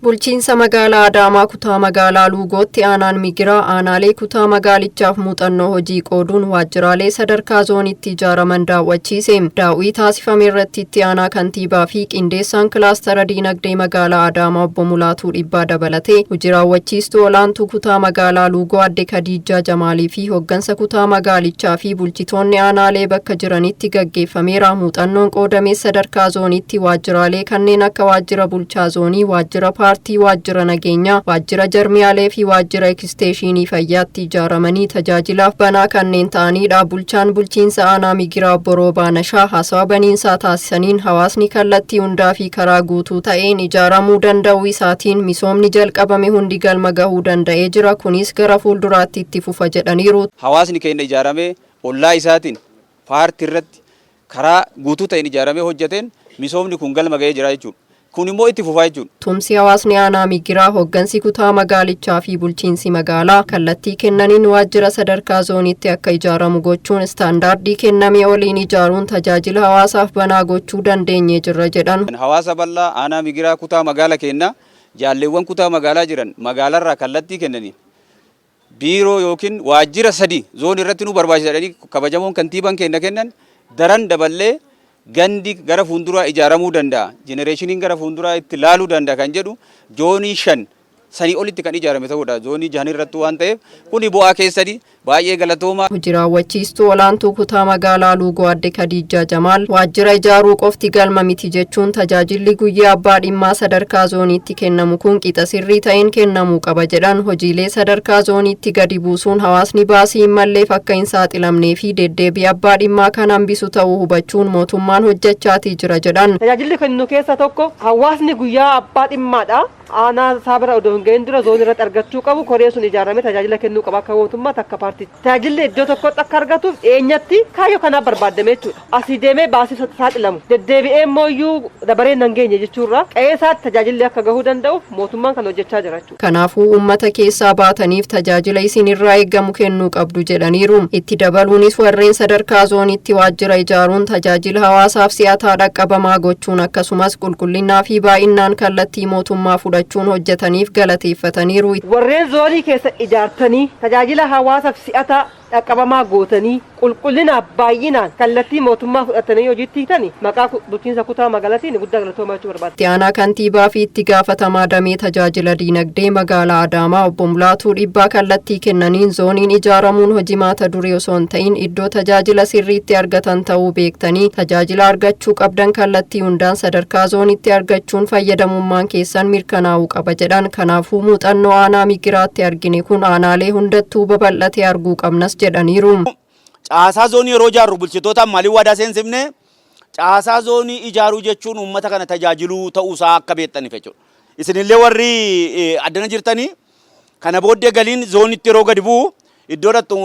Bulchiinsa magaalaa Adaamaa kutaa magaalaa Luugootti aanaan Migiraa aanaalee kutaa magaalichaaf muuxannoo hojii qooduun waajjiraalee sadarkaa zoonitti ijaaraman daawwachiise. Daawwii taasifame irratti itti aanaa kantiibaa fi qindeessaan kilaastara diinagdee magaalaa Adaamaa obbo Mulaatuu Dhibbaa dabalatee hojii raawwachiistuu olaantuu kutaa magaalaa Luugoo adde Kadiijjaa Jamaalii fi hoggansa kutaa magaalichaa fi bulchitoonni aanaalee bakka jiranitti gaggeeffameera. Muuxannoon qoodame sadarkaa zoonitti waajjiraalee kanneen akka waajjira bulchaa zoonii, waajjira paartii, waajjira nageenyaa, waajjira jarmiyaalee fi waajjira ekisteeshinii fayyaatti ijaaramanii tajaajilaaf banaa kanneen ta'anidha. Bulchaan bulchiinsa aanaa Migiraa obbo Roobaa Nashaa haasawaa baniinsaa taasisaniin hawaasni kallattii hundaa fi karaa guutuu ta'een ijaaramuu danda'uu isaatiin misoomni jalqabame hundi galma gahuu danda'ee jira. Kunis gara fuulduraatti itti fufa jedhaniiru. Hawaasni keenya ijaaramee ollaa isaatiin paartii irratti karaa guutuu ta'een ijaaramee hojjeteen misoomni kun galma ga'ee jira jechuudha. Kun immoo itti fufaa jechuudha. Tumsi hawaasni aanaa Migiraa, hoggansi kutaa magaalichaa fi bulchiinsi magaalaa kallattii kennaniin waajjira sadarkaa zoonitti akka ijaaramu gochuun istaandaardii kenname oliin ijaaruun tajaajila hawaasaaf banaa gochuu dandeenye jirra jedhan. Hawaasa bal'aa aanaa Migiraa kutaa magaala keenyaa jaalleewwan kutaa magaalaa jiran magaalarraa kallattii kennaniin biiroo yookiin waajjira 3 zoonii irratti nu barbaachisa jedhanii kabajamoon kantiibaan keenya kennan daran daballee gandi gara fuulduraa ijaaramuu danda'a. Jenereeshiniin gara fuulduraa itti laaluu danda'a kan jedhu zoonii 5 sanii olitti kan ijaarame ta'uudha. Zoonii 6 irrattuu waan ta'eef kuni bu'aa keessanii baay'ee galatoomaa. Hojii raawwachiistuu olaantuu kutaa magaalaa Luugoo adde Kadiijjaa Jamaal waajjira ijaaruu qofti galma miti jechuun tajaajilli guyyaa abbaa dhimmaa sadarkaa zooniitti kennamu kun qixa sirrii ta'een kennamuu qaba jedhan. Hojiilee sadarkaa zooniitti gadi buusuun hawaasni baasii hin malleef akka hin saaxilamnee fi deddeebii abbaa dhimmaa kan hambisu ta'uu hubachuun mootummaan hojjechaatii jira jedhan. Tajaajilli kennu keessa tokko hawaasni guyyaa abbaa dhimmaadha. Aanaa isaa bira odoo hin gahin dura zoonii irratti argachuu qabu. Koree sun ijaaramee tajaajila kennuu qaba akka mootummaa takka paartii. Tajaajilli iddoo tokkotti akka argatuuf dhiyeenyatti kaayyoo kanaaf barbaadame jechuudha. Asii deemee baasii saaxilamu. Deddeebi'ee immoo iyyuu dabaree nan geenye jechuurra qe'ee isaatti tajaajilli akka gahuu danda'uuf mootummaan kan hojjechaa jira jechuudha. Kanaafuu uummata keessaa baataniif tajaajila isin irraa eeggamu kennuu qabdu jedhaniiru. Itti dabaluunis warreen sadarkaa zoonitti waajjira ijaaruun tajaajila hawaasaaf si'ataa dhaqqabamaa gochuun akkasumas qulqullinnaa fi baay'inaan kallattii mootummaa fudhachuun hojjetaniif galateeffataniiru. Warreen zoonii keessa ijaartanii tajaajila hawaasaaf si'ataa dhaqqabamaa gootanii qulqullinaaf baay'inaan kallattii mootummaa fudhatanii hojiitti hiitanii maqaa bulchiinsa kutaa magaalaatiin guddaa galatoomaa jechuu barbaada. Itti aanaa kantiibaa fi itti gaafatamaa damee tajaajila diinagdee magaalaa Adaamaa obbo Mulaatuu Dhibbaa kallattii kennaniin zooniin ijaaramuun hojii maata durii osoo hin ta'in iddoo tajaajila sirriitti argatan ta'uu beektanii tajaajila argachuu qabdan kallattii hundaan sadarkaa zoonitti argachuun fayyadamummaan keessan mirkanaa'uu qaba jedhan. Kanaafuu muuxannoo aanaa Migiraatti argine kun aanaalee hundattuu babal'atee arguu qabnas jedhaniiru. Caasaa zoonii yeroo ijaarru bulchitootaan maaliin waadaa seensifne? Caasaa zoonii ijaaruu jechuun uummata kana tajaajiluu ta'uusaa akka beektaniif jechuudha. Isinillee warri addana jirtanii kana booddee galiin zoonitti yeroo gadi bu'u iddoo dhattu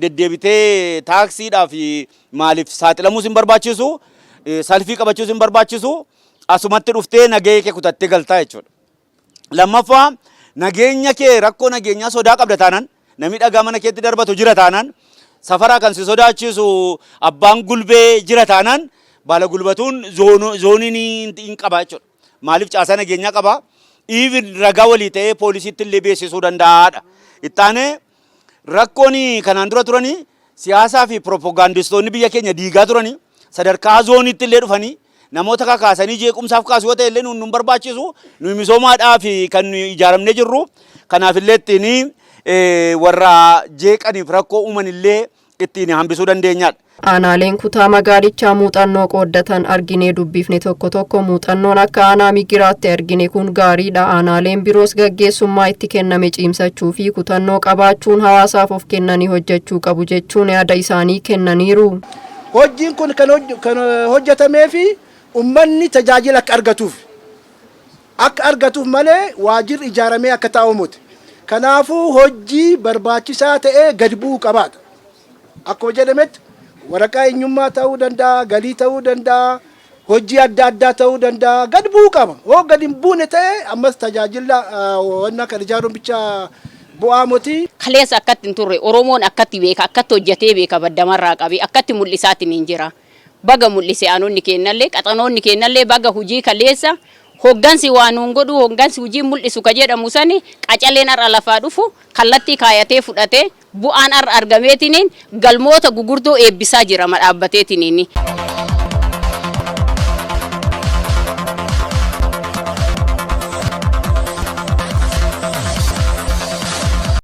deddeebitee taaksiidhaa fi maaliif saaxilamuus hin barbaachisu, salfii qabachuus hin barbaachisu, asumatti dhuftee nagahee kee kutattee galtaa jechuudha. Lammaffaa, nageenya kee rakkoo nageenyaa sodaa qabda taanaan, namni dhagaa mana keetti darbatu jira taanaan, safaraa kan si sodaachisu abbaan gulbee jira taanaan, baala gulbatuun zooniin hin qaba jechuudha. Maaliif caasaa nageenyaa qaba? Even ragaa walii ta'ee poolisiitti illee beeksisuu danda'aadha. Ittaanee rakkoon kanaan dura turanii siyaasaa fi piroopagaandistoonni biyya keenya diigaa turanii sadarkaa zooniitti illee dhufanii namoota kakaasanii jeequmsaaf kaasu yoo ta'e illee nuun barbaachisu. Nuyi misoomaadhaaf kan nuyi ijaaramnee jirru. Kanaaf illee ittiin warra jeeqaniif rakkoo uuman illee ittiin hambisuu dandeenyaadha. Aanaaleen kutaa magaalichaa muuxannoo qooddatan arginee dubbifne tokko tokko muuxannoon akka aanaa Migiraatti argine kun gaariidha. Aanaaleen biroos gaggeessummaa itti kenname cimsachuu fi kutannoo qabaachuun hawaasaaf of kennanii hojjechuu qabu jechuun yaada isaanii kennaniiru. Hojiin kun kan hojjetamee fi uummanni tajaajila akka argatuuf malee waajjirri ijaaramee akka taa'u miti. Kanaafuu hojii barbaachisaa ta'ee gadi bu'uu qabaata. Akkuma jedhametti waraqaa eenyummaa ta'uu danda'a, galii ta'uu danda'a, hojii adda addaa ta'uu danda'a, gadi bu'uu qaba. Hoo gadi hin buune ta'e ammas tajaajila wanna kan ijaaruun bicha bu'aa miti. Kaleessa akkatti hin turre. Oromoon akkatti beeka, akkatti hojjetee beeka, baddamarraa qabee akkatti mul'isaatiin hin jira. Baga mul'ise. Aanonni kennallee, qaxanoonni kennallee baga hojii kaleessa Hoggansi waa nuun godhu, hoggansi hojii mul'isu ka jedhamu sani qacaleen har'a lafaa dhufu kallattii kaayatee fudhatee bu'aan har'a argameetiniin galmoota gugurdoo eebbisaa jira dhaabbateetiniin.